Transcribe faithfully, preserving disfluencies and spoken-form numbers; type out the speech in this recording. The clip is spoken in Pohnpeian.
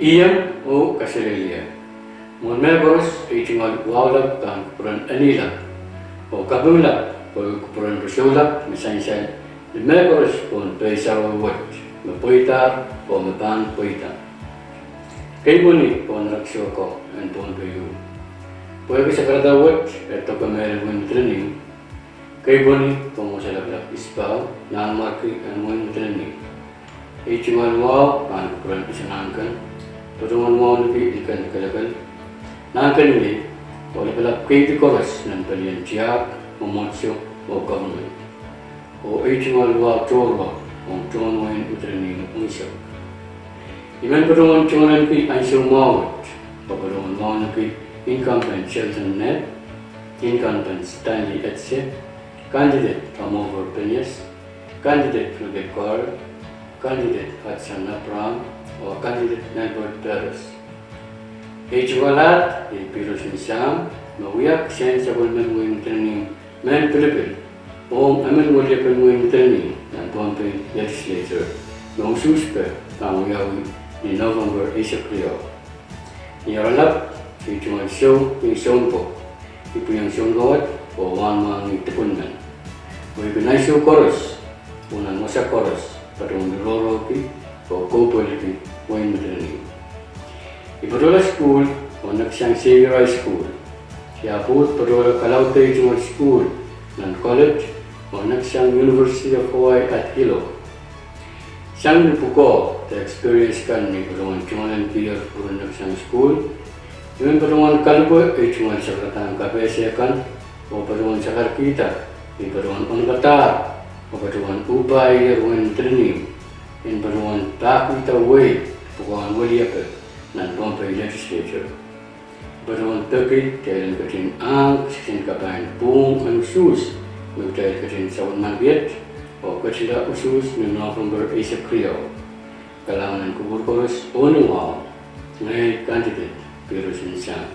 Iem oh kaselehlie. Mwohn mehkoaros, ei tungoal wahu lap pahn kupwuren eni lap, oh kaping lap pwehki kupwuren risoh lap me sansal ni mehkoaros pohn pei sarawi wet me pweidahr oh me pahn pweida. Kei pwehni pohn rekso ko en Pohnpei uh. Pwehki sakarada wet e doke mehlel wein Madolenihmw, kei pwehni pohn wasa lapalap Isipau, Nanmwarki en wein Madolenihmw. Ei tungoal wahu pahn kupwuren ese Nahnken, patohwan wauneki liken kelekel, Nahnkeniei, oh lapalap keidi koaros nan pelien tiahk, mwomwohdiso, oh government. Oh ei tungoal wahu tohrohr ong tohn wein Madolenihmw unsek. I men patohwan tungoaleniki ansou mwahu wet, oh patohwan wauneki incumbent Sheldon Knapp, incumbent Stanley Etse, candidate Kamour Phineas, candidate Ricky Carl, candidate Hudson Abraham, oh candidate Nelbert Perez. Ei tungoal ahd iei Piro Sinsang, me wia kisehn sapwellimen wein Madolenihmw mehn pilipil ong emen weliepen wein Madolenihmw nan Pohnpei Legislature, me usuhs pahn wiawi ni November eisek riau. Ni ahr lap, ei tungoal sou iei Sounpwok, ipwiong Sounkawadih oh wahnmwahngih dipwin men. Wehwehki ansou koaros oh nan wasa koaros patohwan rohrohki oh kohpweliki wein Madolenihmw. I patohla sukuhl oh neksang Xavier High School. I ahpw patohla kalaudehla ei tungoal sukuhl nan college oh neksang University of Hawaii at Hilo. Sang ni pwukoa de experience kan ni patohwan tungoalenkihla kupwuren neksang sukuhl, I men patohwan kalipwe ei tungoal sakaradahn kapehse kan, oh patohwan sakarkihda ni patohwan onopadahr oh patohwan uhpailehr wein Madolenihmw en patohwan pahkihda wehi pwukoahn weliepe nan Pohnpei Legislature. I patohwan peki kitail en ketin ahng kisin kapai pwung en usuhs me kitail ketin sapwellimaniki iet, oh ketila usuhs ni November eisek riau. Kalahngan en kupwur koaros oh ni wahu, ngehi candidate Piro Sinsang.